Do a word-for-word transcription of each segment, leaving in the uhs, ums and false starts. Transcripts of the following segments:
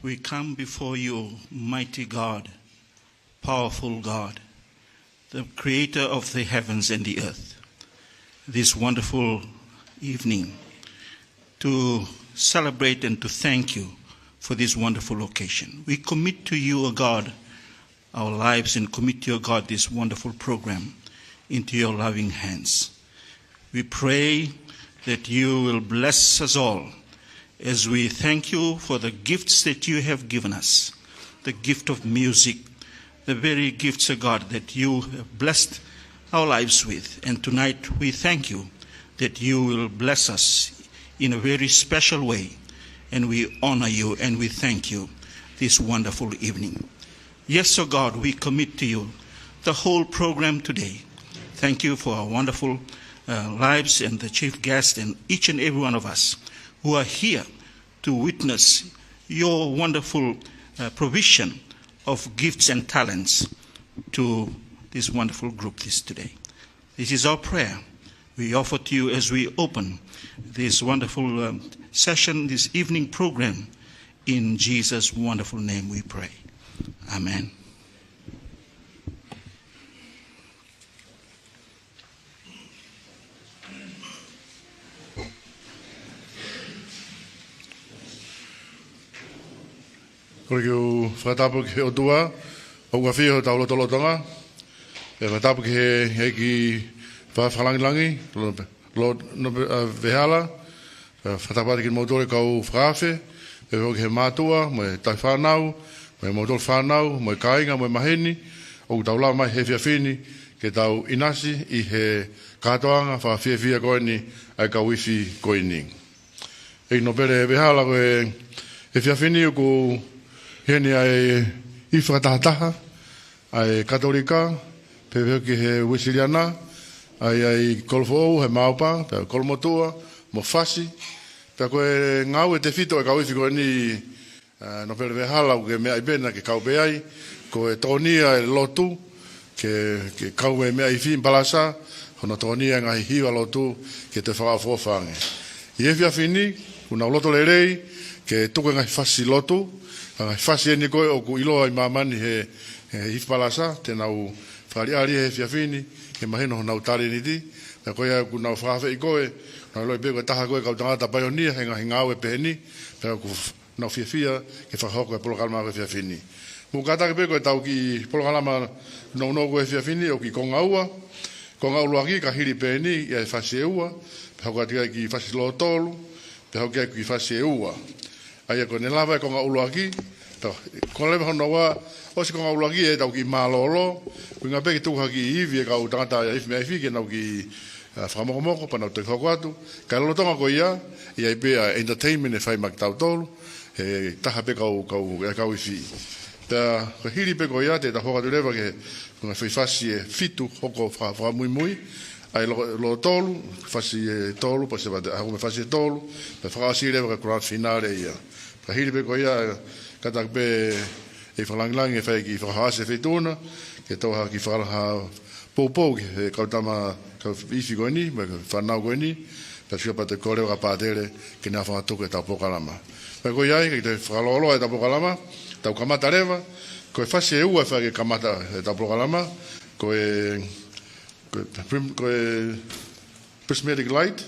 We come before you, mighty God, powerful God, the creator of the heavens and the earth, this wonderful evening to celebrate and to thank you for this wonderful occasion. We commit to you, O God, our lives and commit to you, O God, this wonderful program into your loving hands. We pray that you will bless us all as we thank you for the gifts that you have given us, the gift of music, the very gifts, O God, that you have blessed our lives with. And tonight we thank you that you will bless us in a very special way. And we honor you and we thank you this wonderful evening. Yes, O God, we commit to you the whole program today. Thank you for our wonderful, uh, lives and the chief guest and each and every one of us who are here to witness your wonderful, uh, provision of gifts and talents to this wonderful group this today. This is our prayer we offer to you as we open this wonderful, um, session, this evening program. In Jesus' wonderful name we pray. Amen. Kole ke u fakatapu ki he ʻOtua, ʻoku ʻafio ʻi hotau lotolotonga. Pea fakatapu ki he, he ʻEiki Fakalāngilangi, Lord, Lord Nope-, ʻa, Vehala. Pea fakatapu atu kimoutolu kau fakaafe, pea foki ki he mātuʻa, mo e tauhi fānau, mo e moutolu fānau, mo e kāinga, mo e maheni, ʻoku tau lava mai he efiafi ni, ke tau ʻinasi ʻi he kātoanga fakafiefia ko eni ʻa e kau ifi ko eni. ʻEiki Nōpele Vehala, ko e efiafi ni ʻoku ʻi heni ʻa e ifi fakatahataha, ʻa e Katolika, pehē ki he Uēsiliana, ʻa e, ʻa e Kolofoʻou, he Maopa, pea Kolomotuʻa, mo Fasi, pea ko e ngāue tefito ʻa e kau ifi ko eni, ʻa, Nōpele Vehala, ʻoku ke meaʻi pē naʻa ke kau pē ai, ko e tokoni ʻa e lotu, ke, ke kau e meʻa ifi Hifipalasa, hono tokoni ʻa e ngaahi hiva lotu, ke toe fakaʻofoʻofa ange. ʻI he efiafi ni, ʻoku nau loto lelei, ke tuku e ngaahi fasi lotu, ʻa e ngaahi fasi eni ko ē ʻoku ʻiloa ʻi māmani he, he Hifipalasa, te nau fakaʻaliʻali he efiafi ni, ke mahino honau talēniti, pea ko ia ʻoku nau fakaafeʻi koe, nau ʻiloʻi pē ko e taha koe kau tangata paionia, he ngaahi ngāue pehē ni, pea ʻoku nau fiefia ke fakahoko e polokalama ko e efiafi ni. Mou kātaki pē ko ʻetau kiʻi polokalama nounou ko e efiafi ni ʻoku kiʻi konga ua. Konga ʻuluaki ka hili pē eni ʻa e fasi ʻe ua, pea hoko atu ki he kiʻi fasi lōtolu, pea hoko ki he kiʻi fasi ʻe ua. ʻA ia ko ʻene lava e konga ʻuluaki, tau, konga leva hono ua, ʻosi konga ʻuluaki ʻetau kiʻi mālōlō, ʻuhinga pē ke tuku ha kiʻi ivi ʻa e kau tangata ifi meʻa ifi ke nau kiʻi ʻa, fakamokomoko, pea nau toki hoko atu. Ka ʻi he lolotonga ko ia, ʻe ʻi ai pē ʻa e entertainment ʻe fai maʻa kitautolu, he taha pē kau, kau, ʻa e kau ifi. Pea, ko e hili pē ko ia, te tau hoko atu leva ki he, ko e ngaahi fasi ʻe fitu hoko faka-, fakamuimui, ʻa e lo-, lōtolu, fasi ʻe tolu, pea se vate, ʻa, ko e fasi ʻe tolu, pea fakaʻosi leva ki he grand finale ia. Ka hili pē ko ia, kātaki pē ʻEiki Fakalāngilangi ʻe fai e kiʻi fakahohaʻasi e feituʻu na, ke tau ha kiʻi fakalaha poupou ki he kau tama, kau ifi ko eni, mo e fānau ko eni, pea sio pea te u kole atu ki he pātele, ke ne hanga ʻo fakatuku ʻetau polokalama. Pea ko ia ai, ke toe fakalōloa ʻetau polokalama, tau kamata leva, ko e fasi ʻe ua ʻe fai ke kamata ʻetau polokalama, ko e, ko e prim-, ko e Prismatic Light,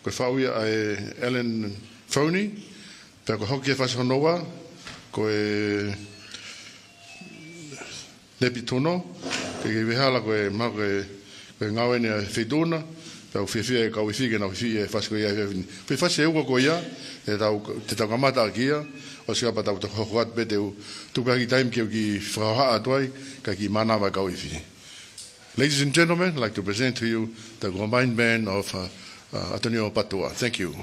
ko e faʻu ia ʻa e Ellen Foni, pea ko e hoko ki he fasi hono ua, ko e Nepituno, ʻEiki Vehala ko e ma-, ko e, ko e ngāue eni ʻa e feituʻu na, pea ʻoku fiefia e kau ifi ke nau ifi he fasi ko ia he efiafi ni. Ko e fasi ʻe ua ko ia, te tau, te tau kamata ʻaki ia, ʻosi ka pea tau toki hoko atu pē te u tuku pē ha kiʻi taimi ke u kiʻi fakahohaʻa atu ai, kae kiʻi mānava e kau ifi. Ladies and gentlemen, I'd like to present to you the combined band of, uh, uh, Atonio Patua. Thank you.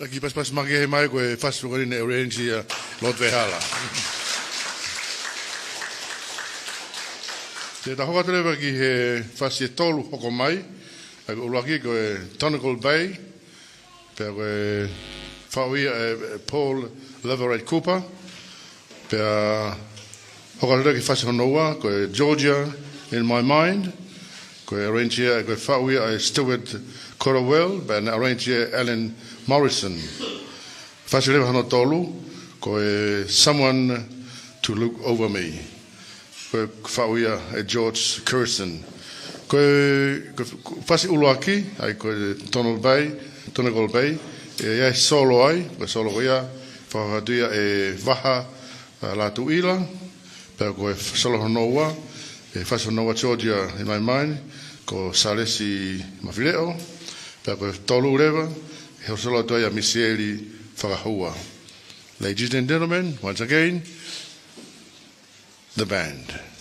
ʻA e kiʻi pasipasi makehe mai ko e fasi ko eni ʻa e arranger ʻa Lord Vehala. Te ta hoko atu leva ki he fasi ʻe tolu hoko mai. ʻA ia ko e ʻuluaki ko e Donegal Bay, pea ko e faʻu ia ʻe Paul Leverett Cooper. Pea hoko atu leva ki he fasi hono ua, ko e Georgia in My Mind, ko e arranger, ko e faʻu ia ʻe Stewart Cottowell, pea naʻe arranger ʻe Alan Morrison. Fasi leva hono tolu, ko e Someone to Look Over Me, ko e faʻu ia ʻe George Curzon. Ko e, ko e fasi ʻuluaki, ʻa ia ko e Donegal Bay, Donegal Bay, ʻe ʻi ai e solo ai, ko e solo ko ia, fakahoko atu ia ʻe Vaha ʻa Lātūʻila, pea ko e solo hono ua, ʻe fasi hono ua Georgia ʻi Laimani, ko Salesi Mafileʻo, pea ko e tolu leva, ʻe hono solo atu ai ʻa Misieli Fakahua. Ladies and gentlemen, once again, the band.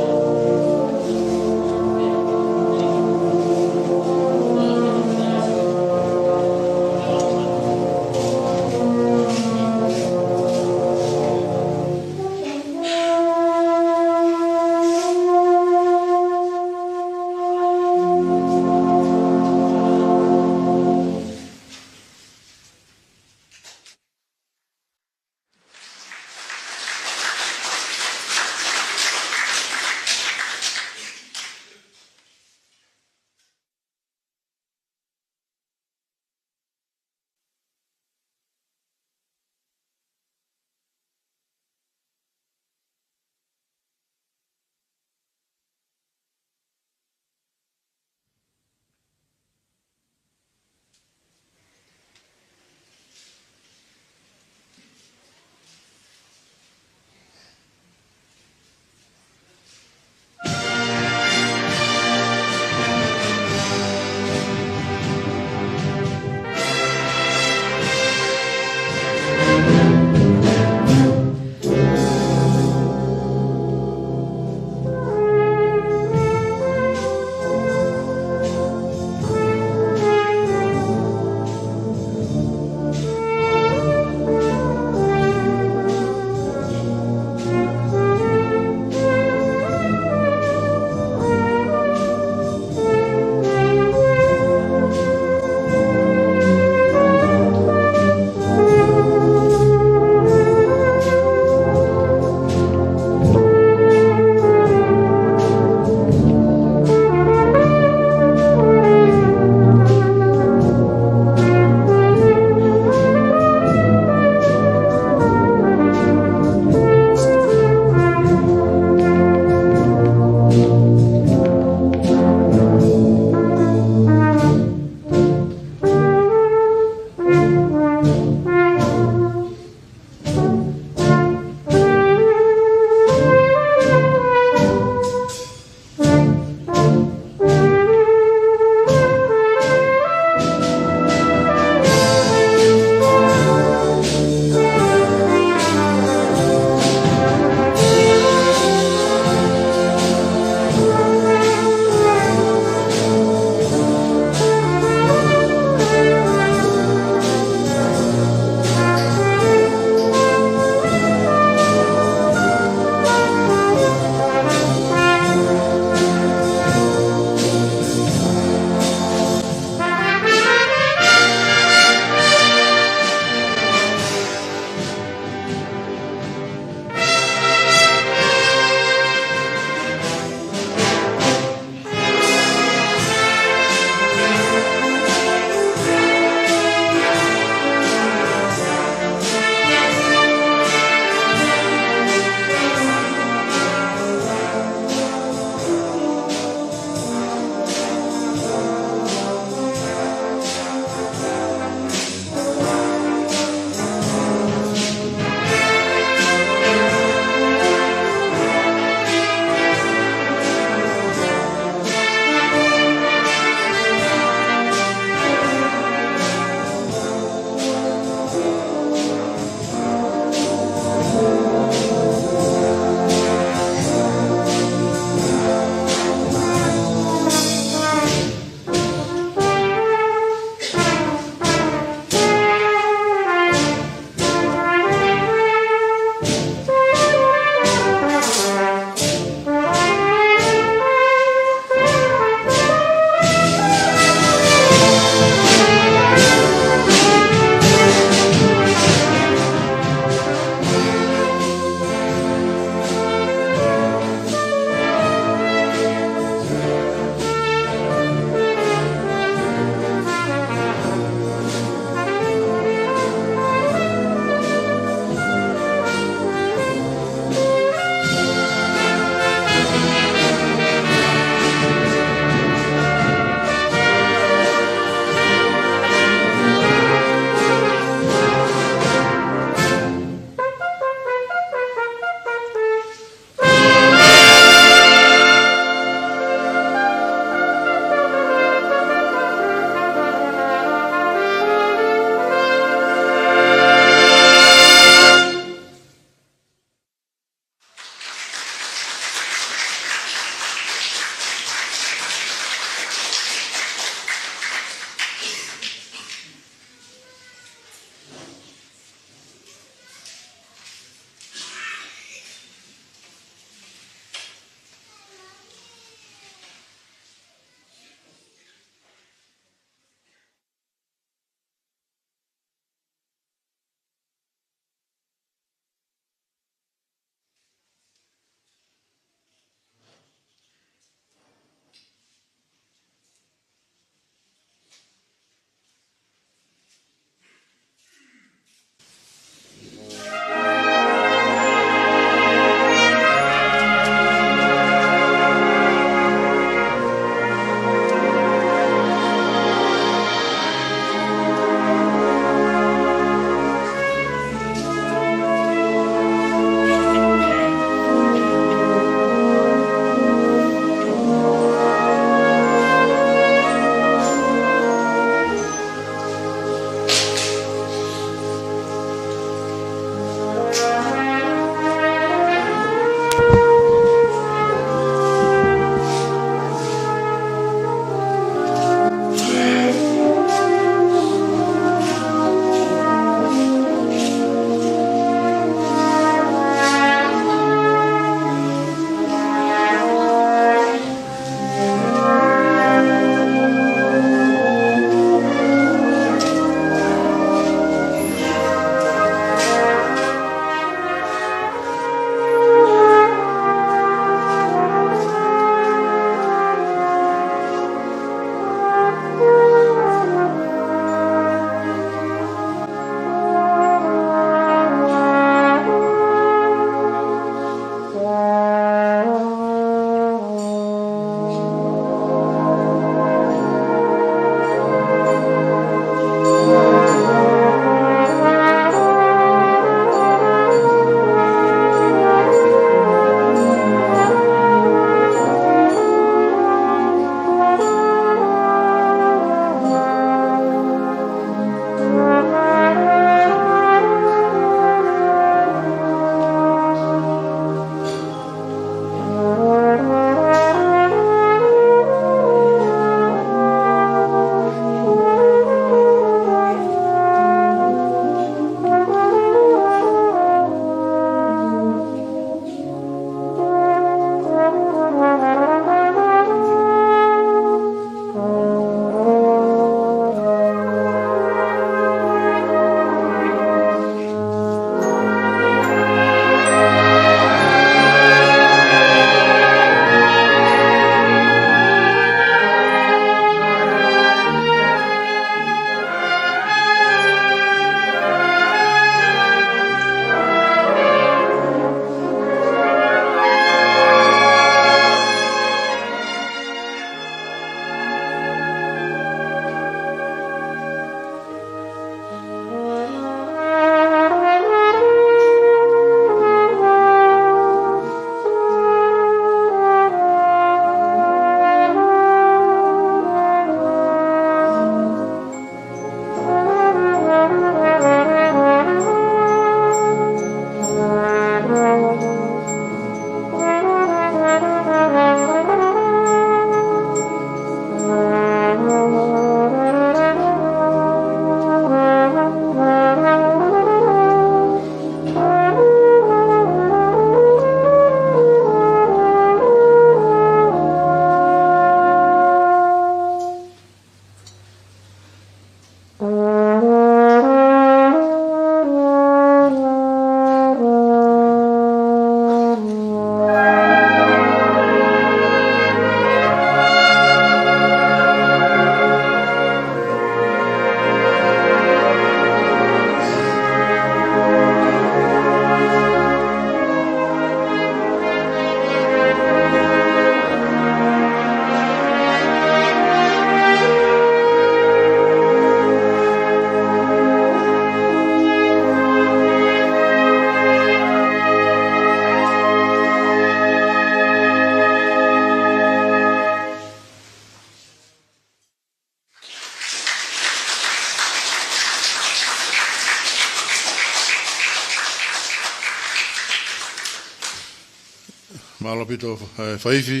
Mālō ʻaupito, ē, Faifi.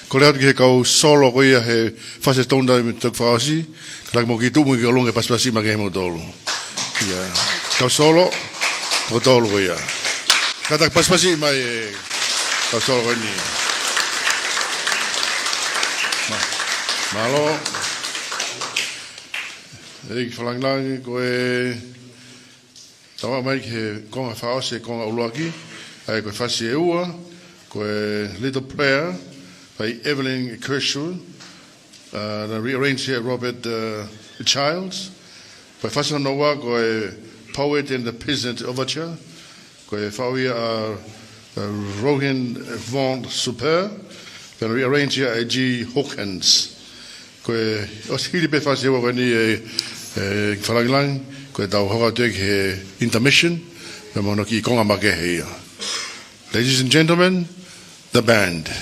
Kole atu ki he kau solo ko ia he fasi ʻa e Tonga Day ʻi he taʻu fakaʻosi. Kātaki mou kiʻi tuʻu mo kiʻi ʻolunga pasipasi makehe kimoutolu. ʻIa. Kau solo, kau tolu ko ia. Kātaki pasipasi mai e kau solo ko eni. Mā-, mālō. ʻEiki Fakalāngilangi, ko e tau aʻu mai ki he konga fakaʻosi, konga ʻuluaki, ʻa ia ko e fasi ʻe ua, ko e Little Prayer, by Evelyn Kirscher, uh, naʻe rearrange ʻe Robert, uh, Childs. Ko e fasi hono ua, ko e Poet and the Peasant Overture, ko e faʻu ia ʻa, uh, Rohan von Super, pea naʻe rearrange ia ʻe G Hawkins. Ko e ʻosi hili pē fasi ʻe ua ko eni ē, ē, Fakalāngilangi, ko e tau hoko atu ki he intermission, pea mo hono kiʻi konga makehe ia. Ladies and gentlemen, the band.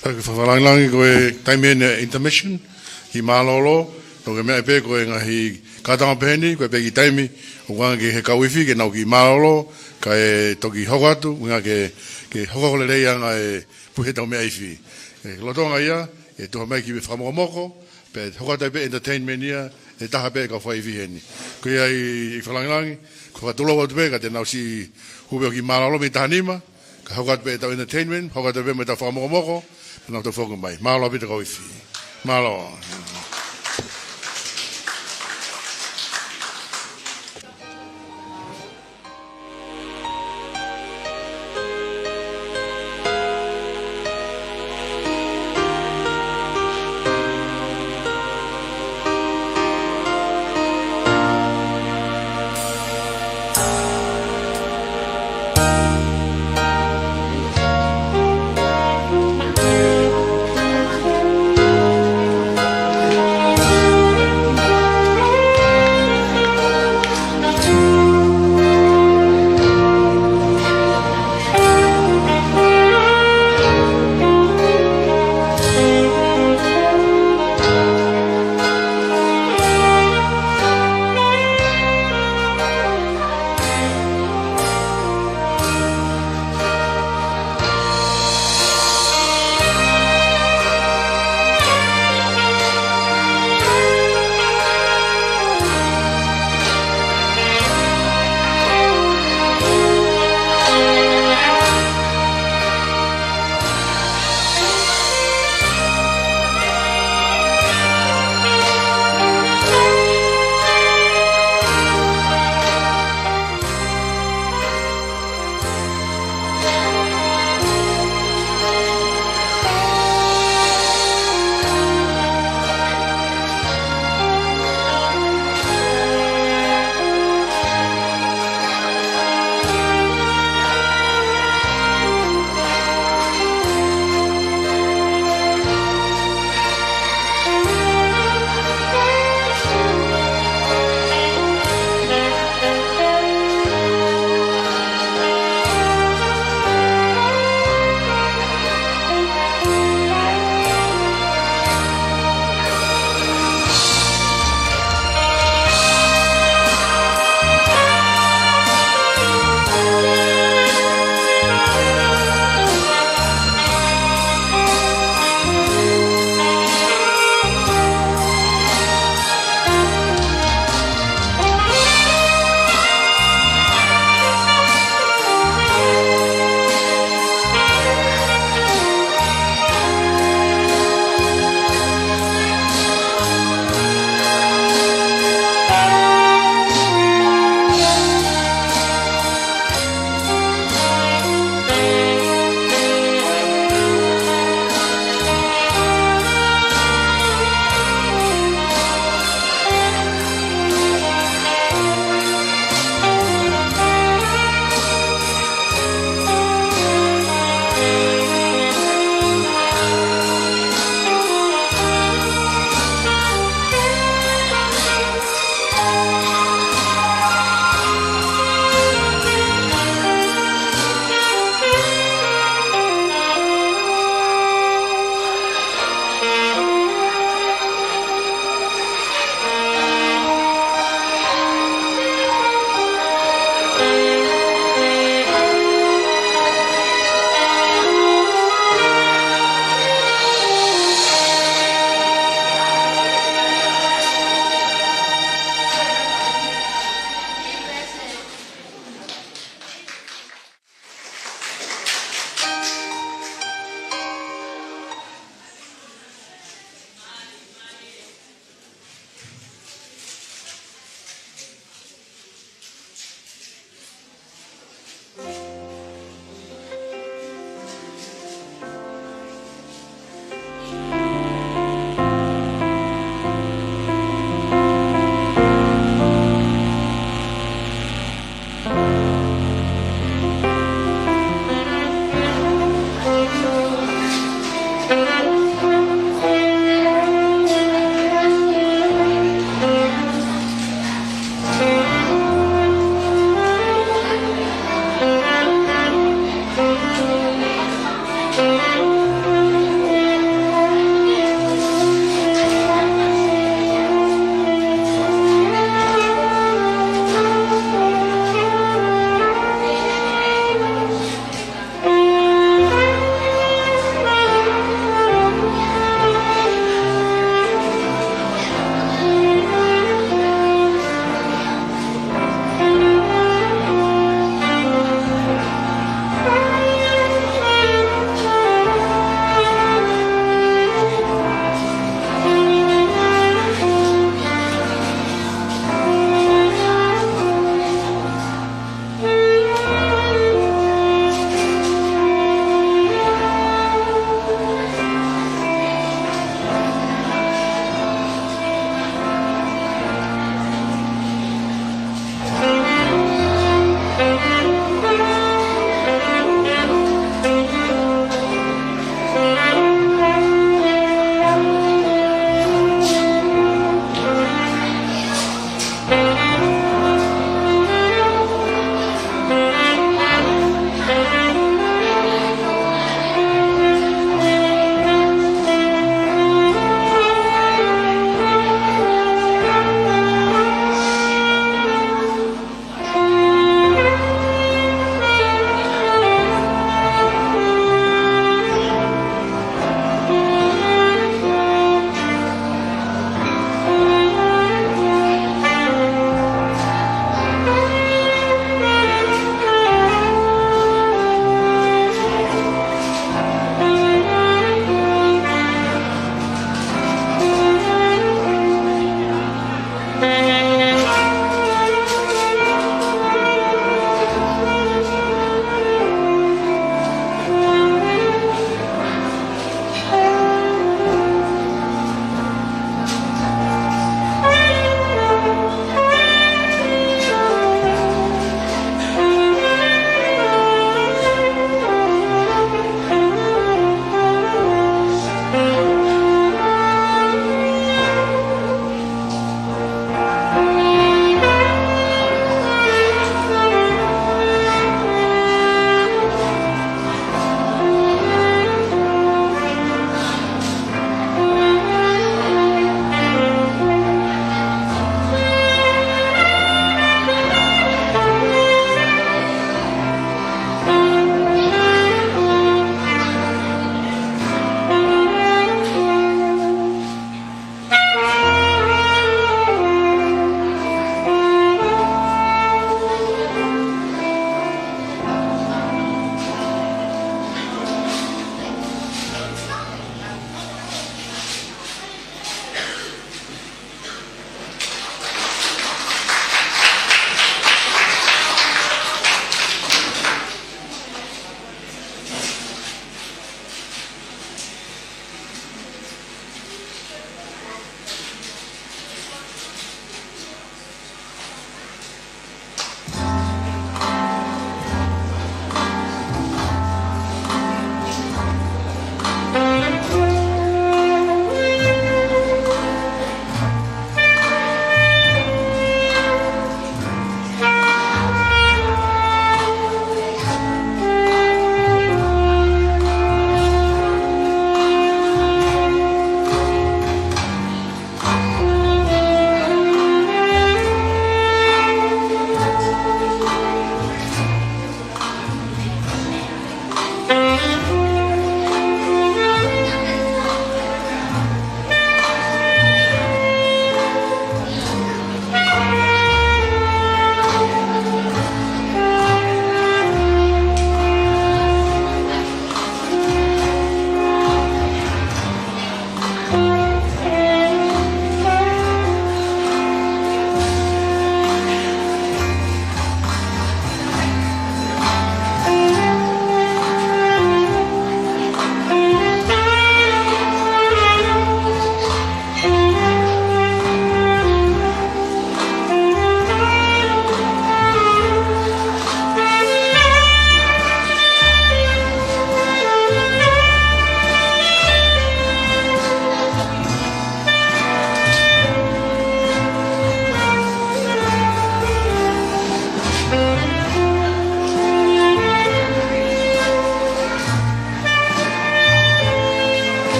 Fakafalanglangi ko e taimi ʻeni intermission, kiʻi mālōlō, ʻoku ke meaʻi pē ko e ngaahi kātoanga pehē ni, ko e pē kiʻi taimi, ʻoku ʻoange ki he kau ifi, ke nau kiʻi mālōlō, kae toki hoko atu, ʻuhinga ke, ke hoko lelei ange e puhi ʻetau meʻa ifi. ʻE, lolotonga ia, ʻe tuha mai ki he fakamokomoko, pea hoko atu ai pē entertainment ia, ʻe taha pē kau fai ifi heni. Ko ia ʻi, ʻi Fakalāngilangi, ko e fakatulou atu pē, ka te nau siʻi hū pē ʻo kiʻi mālōlō mei he taha nima, kae hoko atu pē ʻetau entertainment, hoko atu pē mo ʻetau fakamokomoko, pea nau toe foki mai. Mālō ʻaupito kau ifi. Mālō.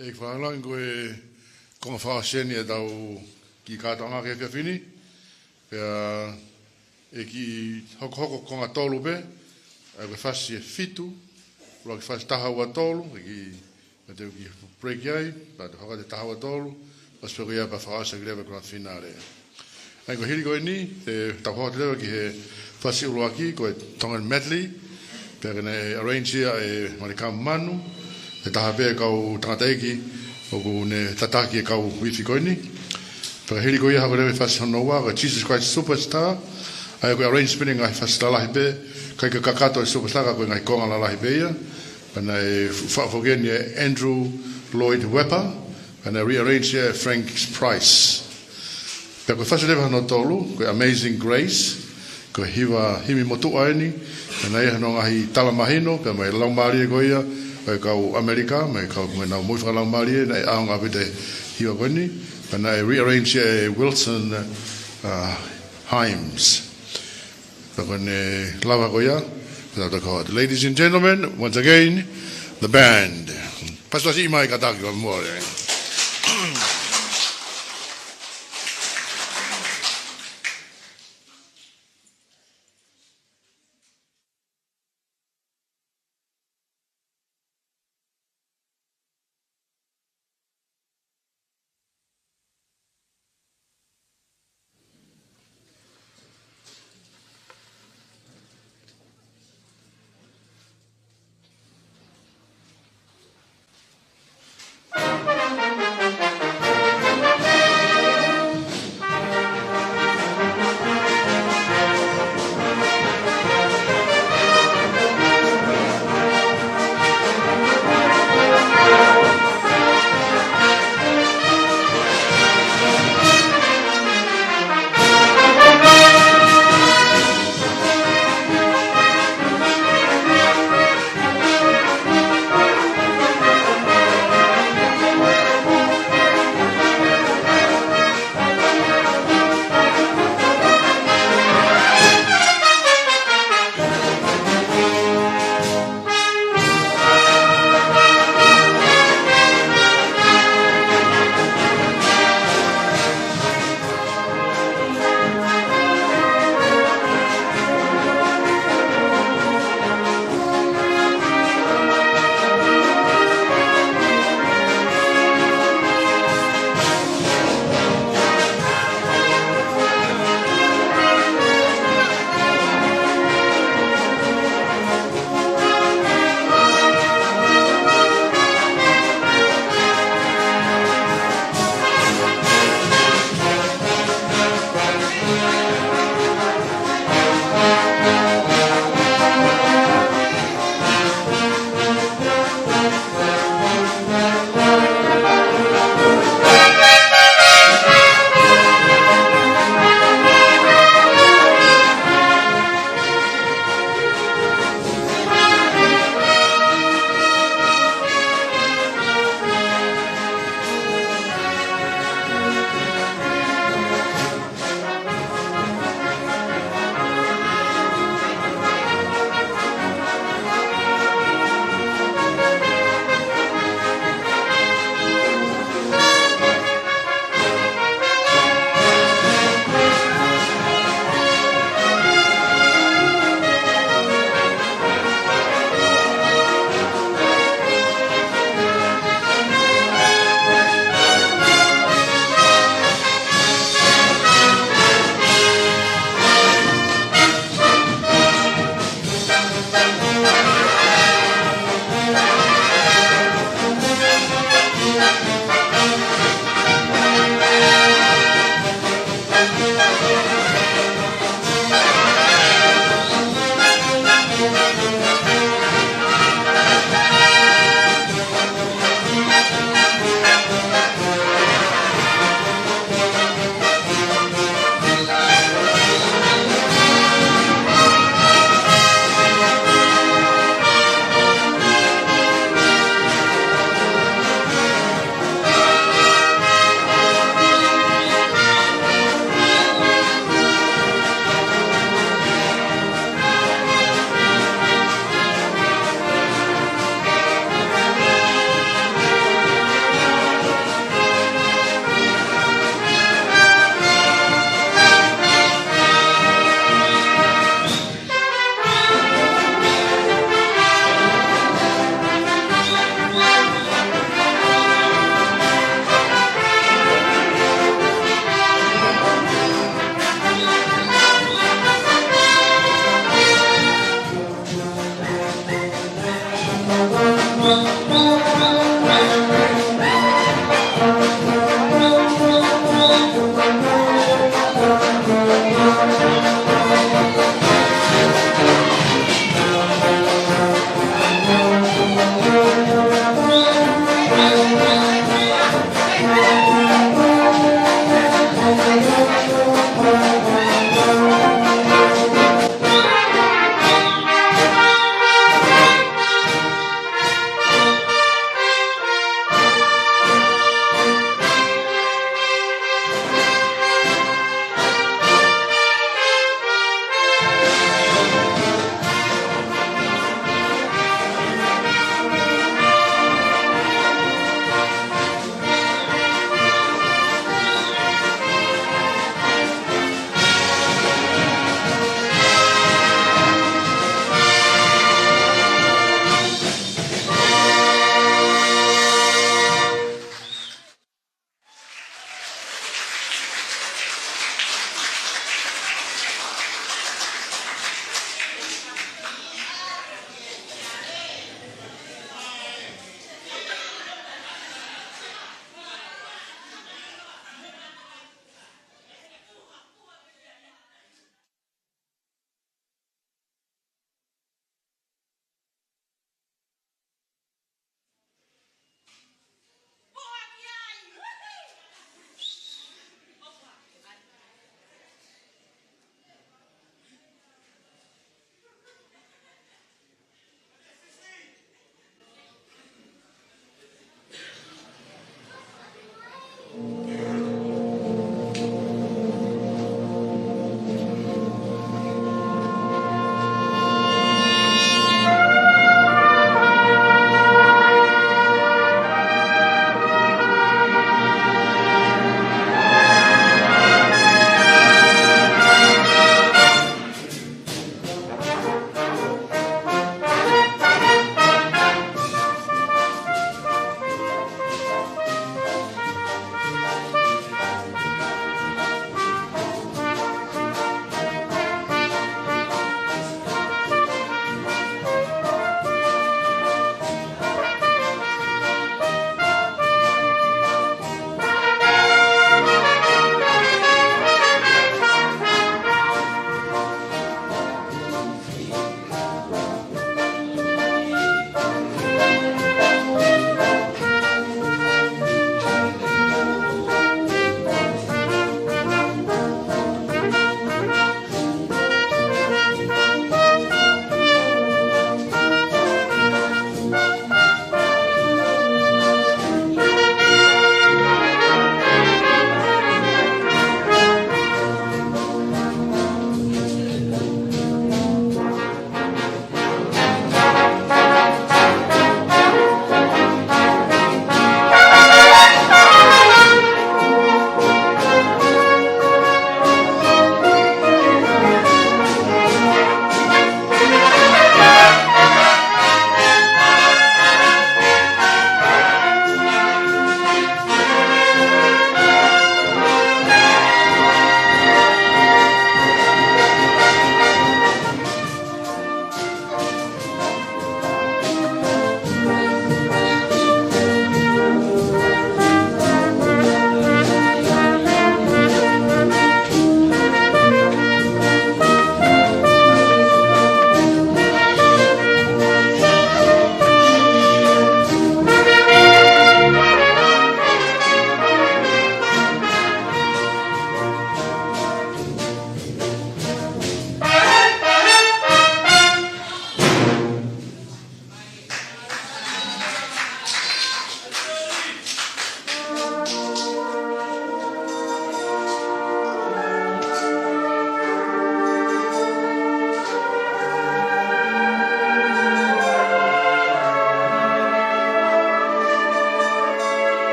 ʻEiki fakalangi, ko e konga fakaʻosi eni ʻetau kiʻi kātoanga ki he efiafi ni. Pea ʻe kiʻi hokohoko konga tolu pē, ʻa ia ko e fasi ʻe fitu, ʻuluaki fasi taha ua tolu, ʻe kiʻi, pea te u kiʻi break ai, pea te u hoko atu e taha ua tolu, fasi pē ko ia pea fakaʻosi ʻaki leva e grand finale. ʻA ia ko e hili ko eni, te tau hoko atu leva ki he fasi ʻuluaki, ko e Tongan medley, pea ko ʻene arrange ia ʻe Malikamu Manu, ʻe taha pē kau tangataʻeiki ʻoku ne tataki e kau ifi ko eni. Pea hili ko ia hoko leva e fasi hono ua, ko e Jesus Christ Superstar, ʻa ia ko e arrange pē ʻene ngaahi fasi lalahi pē, ʻikai ke kakato e superstar ka ko e ngaahi konga lalahi pē ia. Pea naʻe faʻu foki eni ʻe Andrew Lloyd Webber, pea naʻe rearrange ia ʻe Frank Price. Pea ko e fasi leva hono tolu, ko e Amazing Grace, ko e hiva himi motuʻa eni, pea naʻe ʻi ai hono ngaahi tala mahino, pea mo e laumālie ko ia ʻo e kau ʻAmelika, mo e kau, mo ʻenau moʻui fakalaumālie, naʻe ʻaonga ʻaupito e hiva ko eni, pea naʻe rearrange ia ʻe Wilson, uh, Hyams. Pea ko ʻene lava ko ia, pea tau toki hoko atu. Ladies and gentlemen, once again, the band. Pasipasi mai kātaki ʻo mole.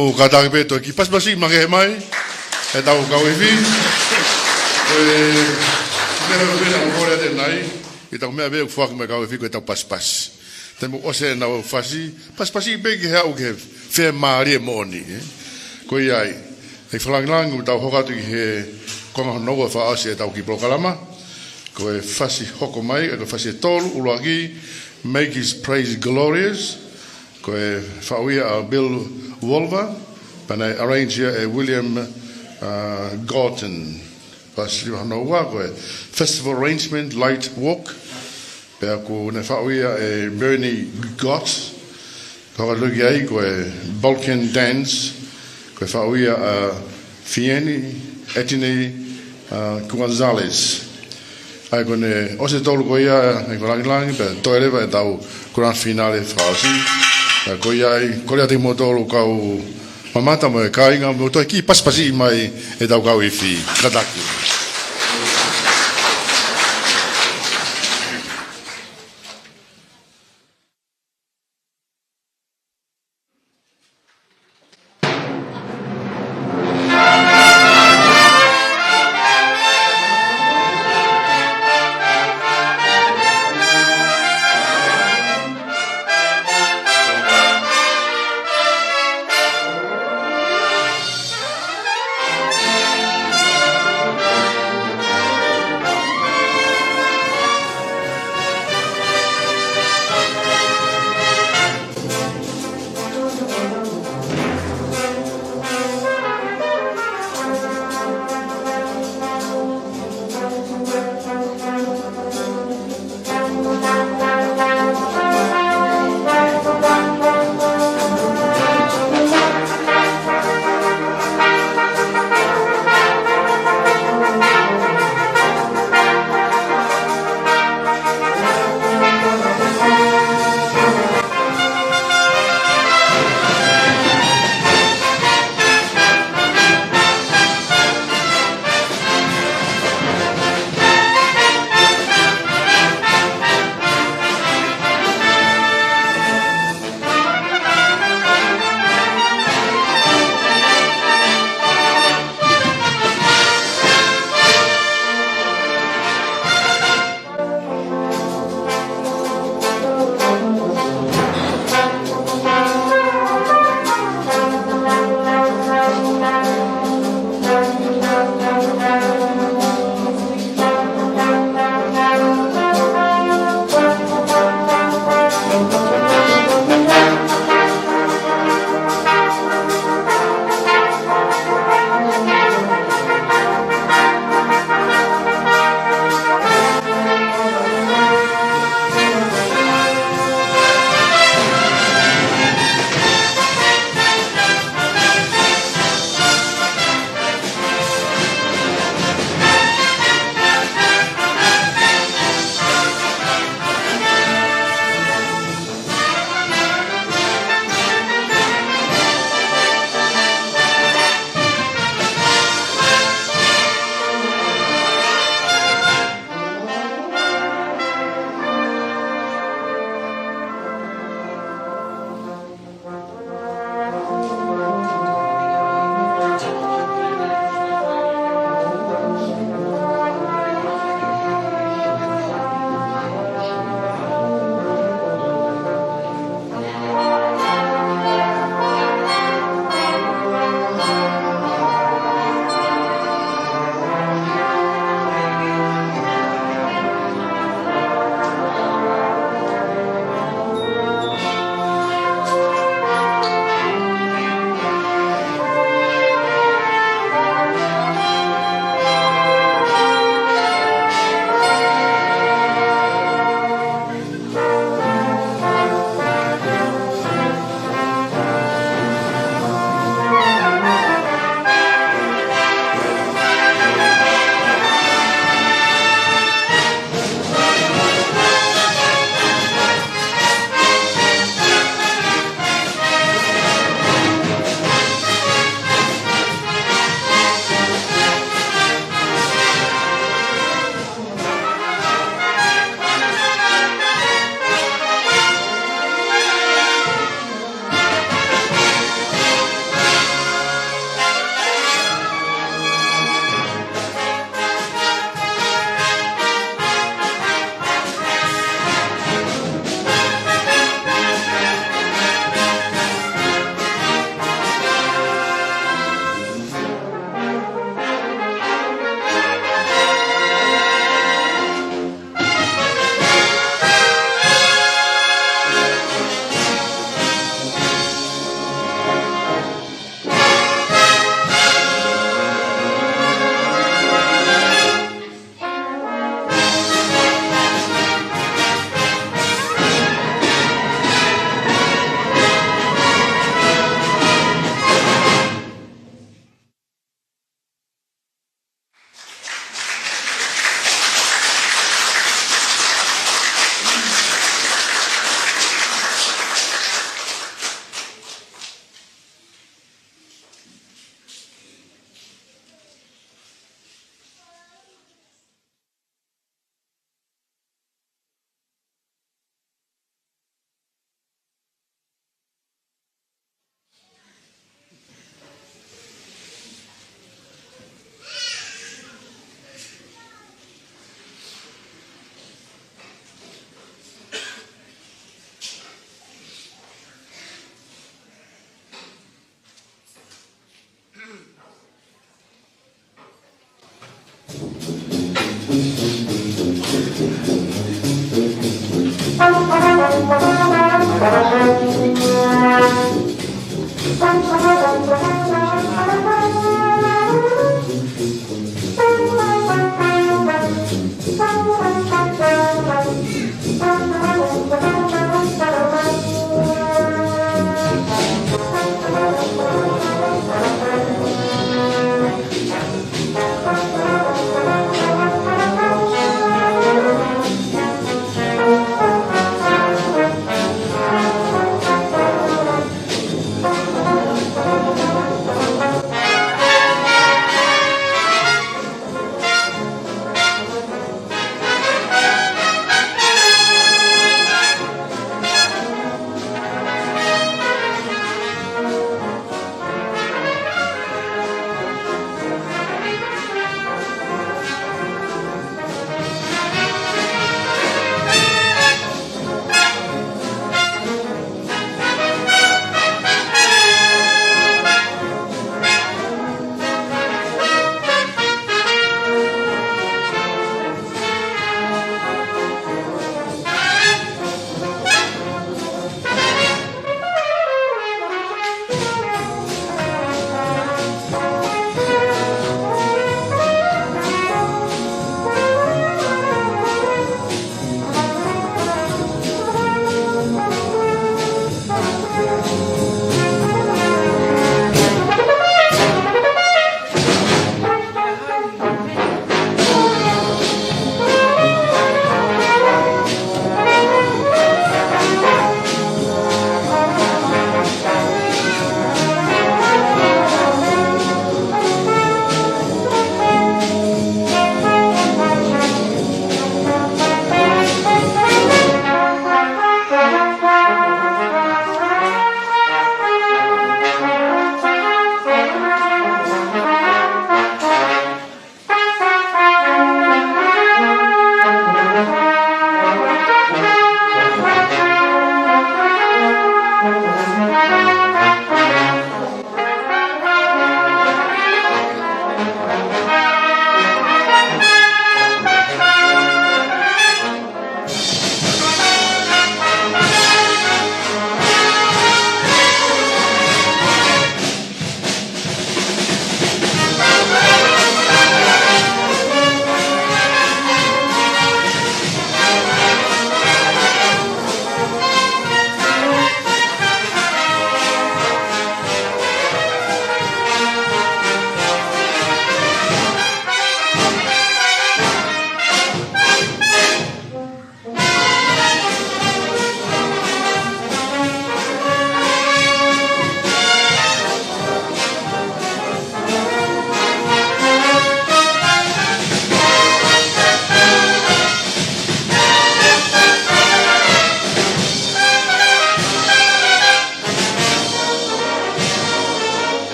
ʻOku kātaki pē toki pasipasi makehe mai ʻetau kau ifi. Ko e meʻa pē naʻa ku kole atu ʻanenai, ʻi heʻetau meʻa pē ʻoku foaki mai kau ifi ko ʻetau pasipasi. Te mou ʻosi ʻenau fasi, pasipasi pē ke haʻu ke fiemālie moʻoni, ē. Ko ia ai, ʻe fakalāngilangi ʻoku tau hoko atu ki he konga hono ua fakaʻosi ʻetau kiʻi polokalama. Ko e fasi hoko mai, ʻa ia ko e fasi ʻe tolu, ʻuluaki, Make His Praise Glorious. Ko e faʻu ia ʻa Bill Wolver, pea naʻe arrange ia ʻe William, uh, Gorton. Fasi hono ua ko e Festival Arrangement Light Walk. Pea ʻoku ne faʻu ia ʻe Bernie Gotts. Ko e hoko atu ki ai ko e Balkan Dance. Ko e faʻu ia ʻa Fieni, Etini, uh, Gonzalez. ʻA ia ko ʻene ʻosi ʻe tolu ko ia, ʻe fakalāngilangi, pea toe leva ʻetau grand finale fakaʻosi. ʻA ia ko ia ai, kole atu kimoutolu kau mamata mo e kāinga, mou toe kiʻi pasipasi mai ʻetau kau ifi. Kātaki.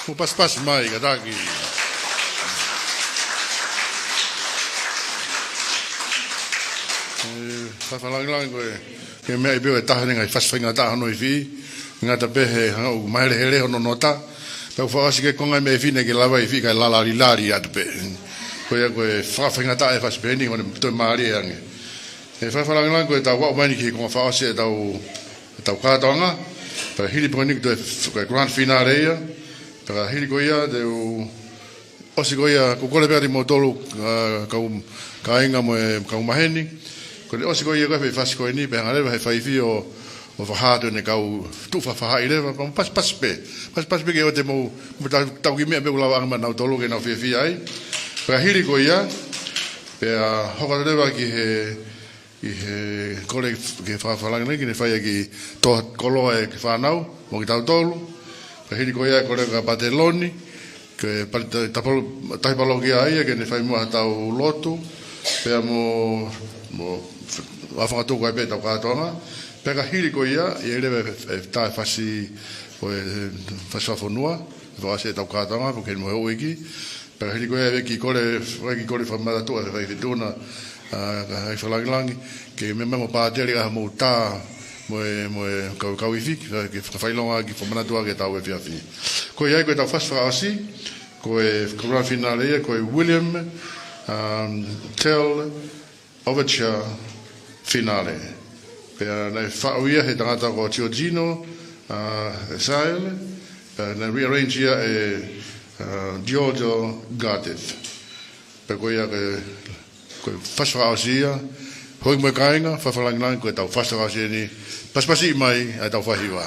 Mou pasipasi mai, kātaki. ʻE, fakalangilangi ko e, ke meʻa ʻi pē ʻa e taha ʻene ngaahi fasi faingataʻa hono ifi, ngata pē he hanga ʻo mahelehele hono nota. Pea u fakaʻosi ke konga mei fine ke lava ifi kae lalilali atu pē. Ko ia ko e fakafaingataʻa e fasi pehē ni, ʻoku ne toe mālie ange. ʻE, fakalangilangi ko e tau aʻu mai eni ki he konga fakaʻosi ʻetau, ʻetau kātoanga. Pea hili pē ko eni ko e, ko e grand finale ia. Pea hili ko ia te u ʻosi ko ia, ʻoku ou kole pē atu kimoutolu, ʻa, kau kāinga mo e kau maheni. Ko ʻene ʻosi ko ia ko e fai fasi ko eni, pea hanga leva he faifi ʻo, ʻo fakahā atu ʻene kau tuʻu fafahaʻi leva, pea mo pasipasi pē. Pasipasi pē ke ʻoua te mou, mou tau, tau kiʻi meʻa pē ʻoku lava ange maʻanautolu ke nau fiefia ai. Pea hili ko ia, pea hoko atu leva ki he, ki he kole ke fakalangilangi, ke ne fai ʻaki e toʻa koloa ʻa e fānau, mo kitautolu. Pea hili ko ia e kole ʻa Pātē Loni, ke pali ta-, tapalo-, tahi palokia ia, ke ne fai muʻa haʻatau lotu, pea mo, mo, ʻa fakatuku ai pē ʻetau kātoanga, pea ka hili ko ia, ʻe ʻi ai leva e, e, tā e fasi, ko e, e, fasi fakafonua, fakaʻosi ʻetau kātoanga, pea ke mo e houʻeiki, pea ka hili ko ia ʻe kiʻi kole, ʻe kiʻi kole fakamatatua, e faifeʻuna, ʻa, ka hai fakalangilangi, ke meʻa mai mo Pātele ka ha mou tā, mo e, mo e kau, kau ifi, ke, ke fakaʻilonga ki he fakamanatua ki heʻetau efiafi. Ko ia ai ko ʻetau fasi fakaʻosi, ko e grand finale ia, ko e William, um, Tell Overture Finale. Pea naʻe faʻu ia he tangata ko Giorgino, uh, Saele, pea naʻe rearrange ia ʻe, uh, Giorgio Gardez. Pea ko ia ke, ko e fasi fakaʻosi ia, houʻeiki mo e kāinga, fakalangilangi ko ʻetau fasi fakaʻosi eni, pasipasi mai, ʻa ʻetau fai hiva.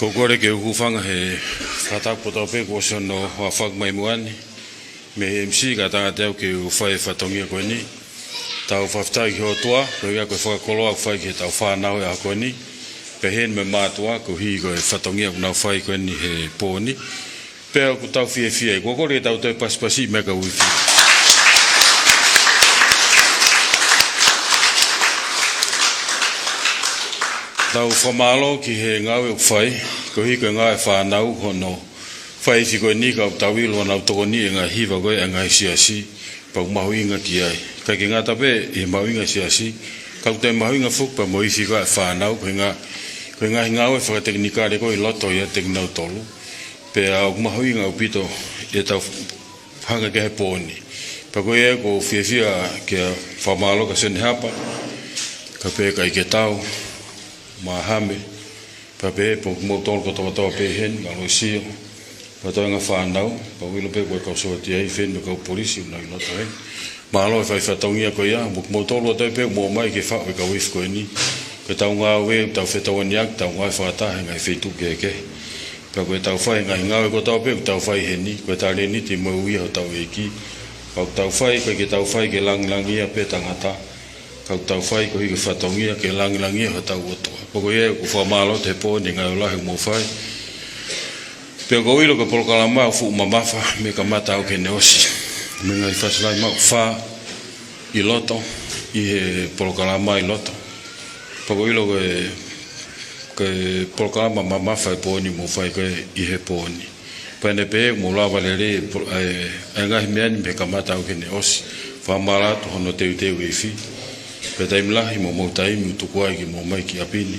Ko e kole ke u hūfanga he fakatapu kotoa pē kuo ʻosi hono fakamaʻimoa ni mei he M C, kae ʻatā kiate au ke u fai e fatongia ko eni. Tau fakafetaʻi ki he ʻOtua, ko ia ko e fakakoloa ʻoku fai ki heʻetau fānau he ʻaho ko eni, pehē ni mo e mātuʻa, koeʻuhi ko e fatongia ʻoku nau fai ko eni he pō ni. Pea ʻoku tau fiefia ai, ko e kole ke tau toe pasipasi mai ka uifi. Tau fakamālō ki he ngāue ʻoku fai, koeʻuhi ko e ngāue ʻa e fānau hono fai e ifi ko eni, ka ʻoku tau ʻilo ʻoku nau tokoniʻi e ngaahi hiva ko ē ʻa e ngaahi siasi, pea ʻoku mahuʻinga ki ai. ʻIkai ke ngata pē ʻi he mahuʻinga e siasi, ka ʻoku toe mahuʻinga foki pea mo e ifi ko ē ʻa e fānau, ko e ngā-, ko e ngaahi ngāue fakatekinikale ko ē ʻi loto ia kiate kinautolu. Pea ʻoku mahuʻinga ʻaupito ʻetau hanga ki ai he pō ni. Pea ko ia ʻoku ou fiefia ke fakamālō kia Sione Hapa, kae pehē kia ʻIketau, Mahame, pea pehē foki kimoutolu kotoa kotoa pē heni, Ngalo Sio, pea toenga fānau, pea ʻoku ou ʻilo pē ko e kau sōtia heni mo e kau polisi ʻoku nau ʻi loto heni. Mālō e fai fatongia ko ia, mo kimoutolu kotoa pē ʻoku mou ō mai ke faʻu e kau ifi ko eni. Ko ʻetau ngāue, tau fetauʻaki, tau ngāue fakataha he ngaahi feituʻu kehekehe. Pea ko ʻetau fai e ngaahi ngāue kotoa pē ʻoku tau fai heni, ko e talēniti mo e ui ia hotau ʻEiki. Pea ʻoku tau fai, ʻikai ke tau fai ke langilangiʻia pē tangata, ka ʻoku tau fai koeʻuhi ko e fatongia ke langilangiʻia hotau ʻOtua. Pea ko ia ʻoku ou fakamālō atu he pō ni he ngāue lahi ʻoku mou fai. Pea ʻoku ou ʻilo ko e polokalama ʻoku fuʻu mamafa mei he kamata ʻo aʻu ki heʻene ʻosi. Mo e ngaahi fasilahi maʻu ʻoku fai ʻi loto ʻi he polokalama ʻi loto. Pea ʻoku ou ʻilo ko e, ko e polokalama mamafa e pō ni ʻoku mou fai ko ē ʻi he pō ni. Pea neongo pē ʻoku mou lava lelei e po-, e, e ngaahi meʻa ni mei he kamata ʻo aʻu ki heʻene ʻosi. Fakamālō atu hono teuteu e ifi. Pea taimi lahi mo homou taimi ʻoku tuku ai ke mou ō mai ki ʻapi ni.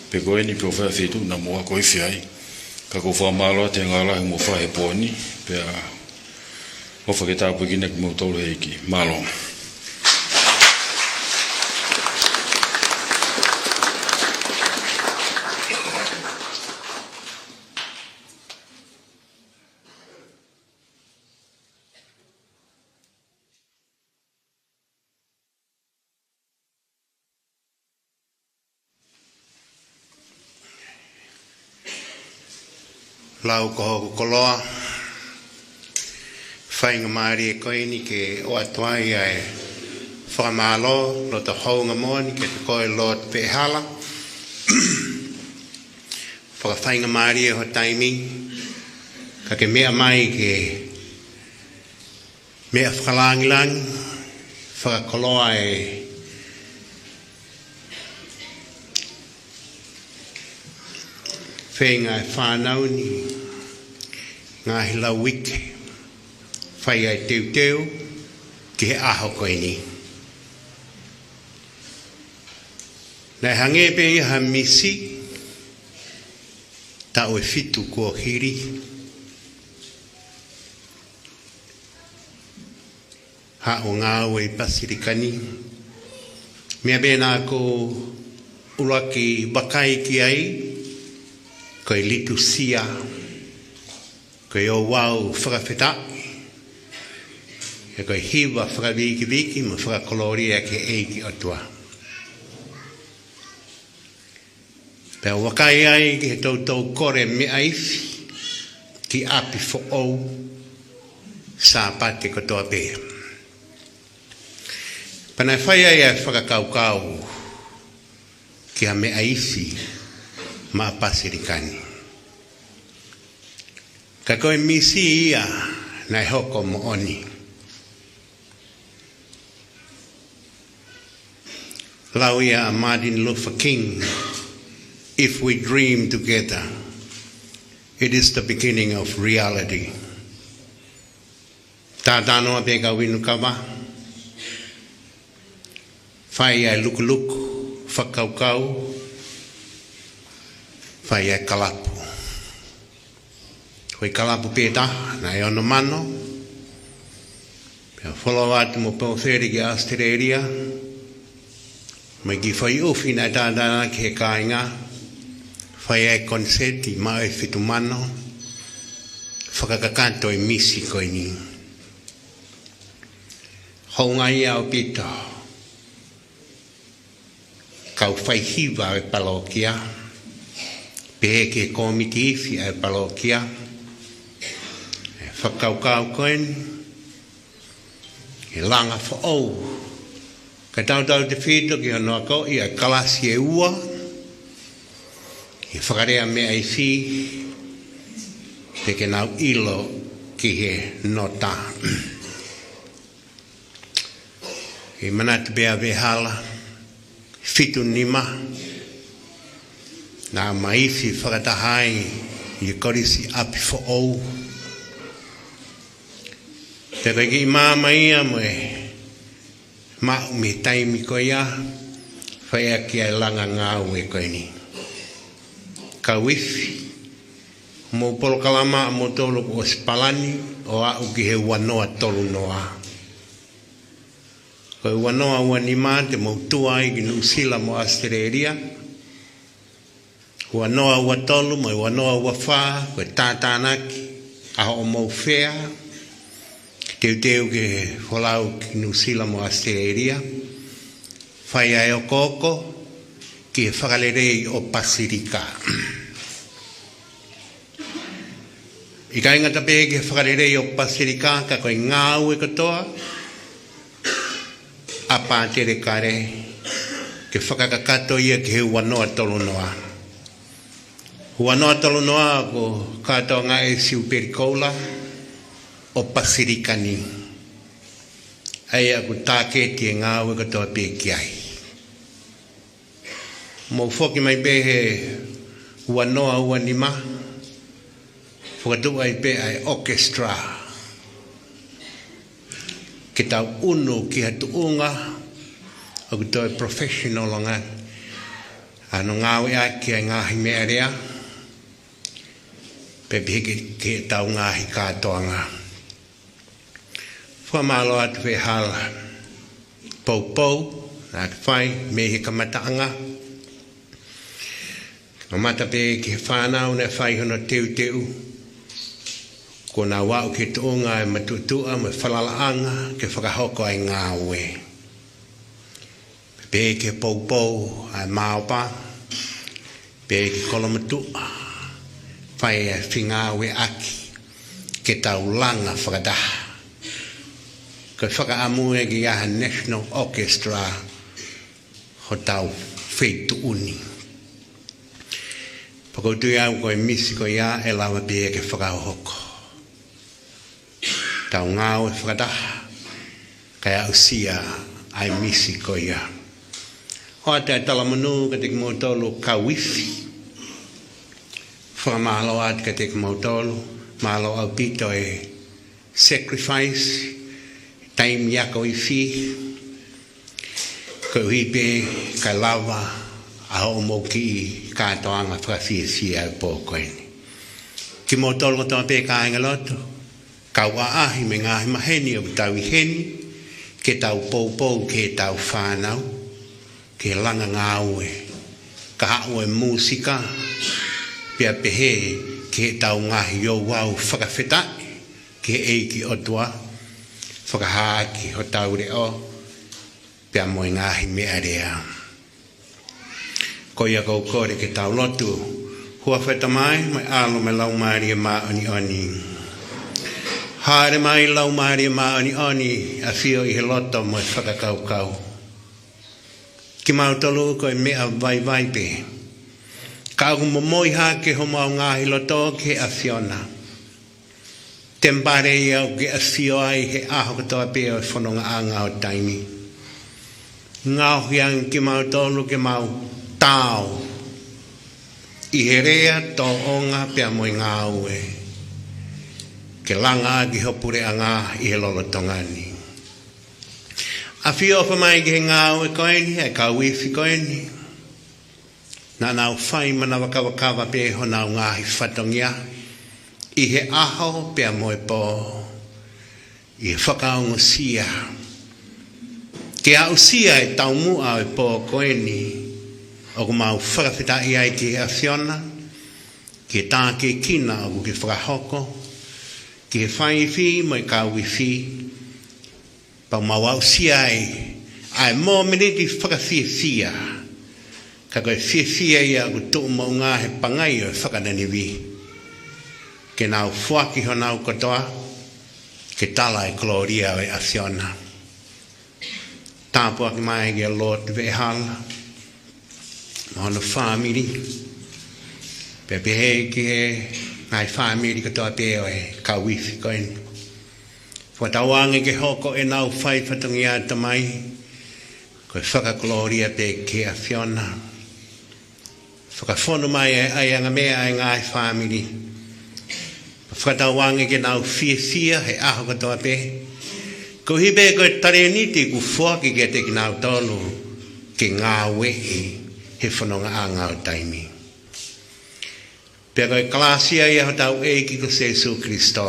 Pe ko eni pe ko fē feituʻu naʻa mou ako ifi ai. Ka ʻoku ou fakamālō atu he ngāue lahi ʻoku mou fai he pō ni. Pea ʻofa ke tāpuekina kimoutolu he ʻEiki. Mālō. Lau ko hoku koloa, faingamālie ko eni ke ʻoatu ai ʻa e fakamālō, loto houngaʻia moʻoni kiate koe Lord Peʻehala. Fakafaingamālie ho taimi, ka ke meʻa mai ke meʻa fakalangilangi, fakakoloa e feinga e fānau ni, ngaahi lau uike, fai ai e teuteu ki he ʻaho ko eni. Naʻe hangē pē ia ha misi, taʻu ʻe fitu kuo hili, haʻu ʻo ngāue ʻi Pasifika ni. Meʻa pē naʻa ku ʻuluaki vakai ki ai, ko e litusia, ko e ouau fakafetaʻi, ʻa ia ko e hiva fakavikivikiʻi mo fakakolōlia ki he ʻEiki ʻOtua. Pea u vakai ai ki he toutou kole meʻa ifi ki ʻapi foʻou Sāpate kotoa pē. Pea naʻe fai ai ʻa e fakakaukau ki ha meʻa ifi maʻa Pasifika ni. Ka ko e misi ia naʻe hoko moʻoni. Lau ia ʻa Martin Luther King, "If we dream together, it is the beginning of reality." Tātānoa pē kau inu kava, fai ʻa e lukuluku, fakakaukau, fai ʻa e kalapu. Ko e kalapu pē taha, naʻe ono mano, pea follow atu mo Pōfeli ki ʻAositelēlia, mo e kiʻi foʻi ʻufi naʻe tātānaki he kāinga, fai ʻa e konisēti maʻu e fitu mano, fakakakato e misi ko eni. Houngaʻia ʻaupito kau faihiva ʻo e palōkia, Pehē ki he kōmiti ifi ʻa e palokia, ʻa e fakakaukau ko eni, ʻe langa foʻou. Ka tau tautefito ki hono akoʻi ʻa e kalasi ʻe ua, ʻi he fakalea meʻa ifi, pea ke nau ʻilo ki he nota. ʻI he manatu pē ʻa Vehala, fitu nima, naʻa ma ifi fakataha ai ʻi he Kolisi ʻApi Foʻou. Pea ko e kiʻi maama ia mo e maʻu mei he taimi ko ia, fai ʻaki ʻa e langa ngāue ko eni. Kau ifi, mou polokalama ʻa moutolu kuo ʻosi palani ʻo aʻu ki he ua noa tolu noa. Ko e ua noa ua nima te mou tuʻu ai ki Nuʻusila mo ʻAositelēlia. Ua noa ua tolu mo e ua noa ua fā, ko e tātānaki ʻa hoʻomou fea, ke teuteu ke folau ki Nuʻusila mo ʻAositelēlia. Fai ʻa e okooko ki he fakalelei ʻo Pasilika. ʻIkai ngata pē ki he fakalelei ʻo Pasilika, ka ko e ngāue kotoa ʻa Pātele Kale, ke fakakakato ia ki he ua noa tolu noa. Ua noa tolu noa ko e kātoanga ʻa e Siupeli Koula ʻo Pasilika ni. ʻA ia ʻoku tāketi e ngāue kotoa pē ki ai. Mou foki mai pē he ua noa ua nima, fakatuʻu ai pē ʻa e orchestra, ke tau ʻunu ki ha tuʻunga ʻoku toe professional ange ʻa hono ngāueʻaki ʻa e ngaahi meʻalea, pea pehē ki, ki heʻetau ngaahi kātoanga. Fakamālō atu Vehala, poupou naʻa ke fai mei he kamataʻanga. Mamata pē ki he fānau naʻe fai hono teuteu, kuo nau aʻu ki he tuʻunga ʻo e matuʻotuʻa mo e falalaʻanga ke fakahoko ʻa e ngāue. Pea pehē ki he poupou ʻa e Maopa, pea ki Kolomotuʻa, fai ʻa e fengāueʻaki ke tau langa fakataha. Ko e fakaʻamu ia ke ʻi ai ha National Orchestra hotau feituʻu ni. Pea ʻoku ou tui au ko e misi ko ia ʻe lava pē ia ke fakahohoko. Tau ngāue fakataha, kae aʻusia ʻa e misi ko ia. ʻOatu ʻa e talamonū kiate kimoutolu kau ifi. Fakamālō atu kiate kimoutolu, mālō ʻaupito e sacrifice, taimi ako ifi, koeʻuhi pē kae lava ʻa hoʻomou kiʻi kātoanga fakafiefia ʻo e pō ko eni. Kimoutolu kotoa pē kāingalotu, kau ʻaʻahi mei he ngaahi maheni ʻoku tau ʻi heni, ke tau poupou ki heʻetau fānau, ki he langa ngāue, kahaʻu e mūsika, pea pehē ki heʻetau ngaahi ouau fakafetaʻi ki he ʻEiki ʻOtua, fakahā ki hotau leʻo, pea mo e ngaahi meʻalea. Ko ia ʻoku ou kole ke tau lotu. Huafa ʻo e Tamai, mo e ʻAlo, mo e Laumālie Māʻoniʻoni. Hāʻele mai Laumālie Māʻoniʻoni, ʻafio ʻi he loto mo e fakakaukau. Kimautolu ko e meʻa vaivai pē. Ka ʻoku momoi hake homau ngaahi loto ki he ʻAfiona. Temipale ia ʻoku ke ʻafio ai he ʻaho kotoa pē ʻo e fonongaʻanga ʻo taimi. Ngaohi ange kimautolu ke mau taau ʻi he lea, tōʻonga pea mo e ngāue, ke langa ʻaki ho puleʻanga ʻi he lolotonga ni. ʻAfio ʻofa mai ki he ngāue ko eni, ʻa e kau ifi ko eni. Naʻa nau fai manavakavaka pē honau ngaahi fatongia ʻi he ʻaho pea mo e pō, ʻi he fakaongosia ke aʻusia e taumuʻa ʻo e pō ko eni. ʻOku mau fakafetaʻi ai ki he ʻAfiona, ki he tākiekina ʻoku ke fakahoko, ki he fai ifi mo e kau ifi, pea mau aʻusia ai ʻa e mōmeniti fakafiefia Ka ko e fiefia ia ʻoku tuʻu moʻunga he pangai ʻo e fakananevī, ke nau foaki honau kotoa ke tala e kolōlia ʻo e ʻAfiona. Tāpuaki mai kia Lord Veʻehala mo hono fāmili, pea pehē ki he ngaahi fāmili kotoa pē ʻo e kau ifi ko eni. Fakatauange ke hoko ʻenau fai fatongia, Tamai, ko e fakakolōlia pē ki he ʻAfiona. Fakafonu mai e ʻaiʻanga meʻa ʻa e ngaahi fāmili. Fakatauange ke nau fiefia he ʻaho kotoa pē, koeʻuhi pē ko e talēniti kuo foaki kiate kinautolu ke ngāueʻi he fonongaʻanga ʻo taimi. Pea ko e kalāsia ia hotau ʻEiki ko Sīsū Kalaisi,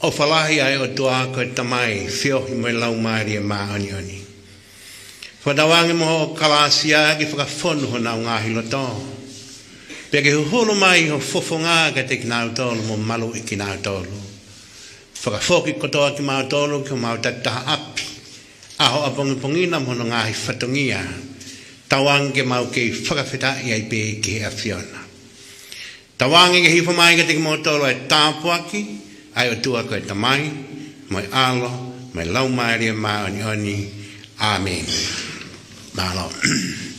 ʻofa lahi ʻa e ʻOtua ko e Tamai, feohi mo e Laumālie Māʻoniʻoni, fakatauange mo hoʻo kalāsia ke fakafonu honau ngaahi loto, pea ke huhulu mai ho fofonga kiate kinautolu mo maluʻi kinautolu. Fakafoki kotoa kimautolu ki homau takitaha ʻapi ʻaho ʻapongipongi na mo hono ngaahi fatongia. Tauange ke mau kei fakafetaʻi ai pē ki he ʻAfiona. Tauange ke hifo mai kiate kimoutolu ʻa e tāpuaki ʻa e ʻOtua ko e Tamai, mo e ʻAlo, mo e Laumālie Māʻoniʻoni. ʻĀmeni. Mālō.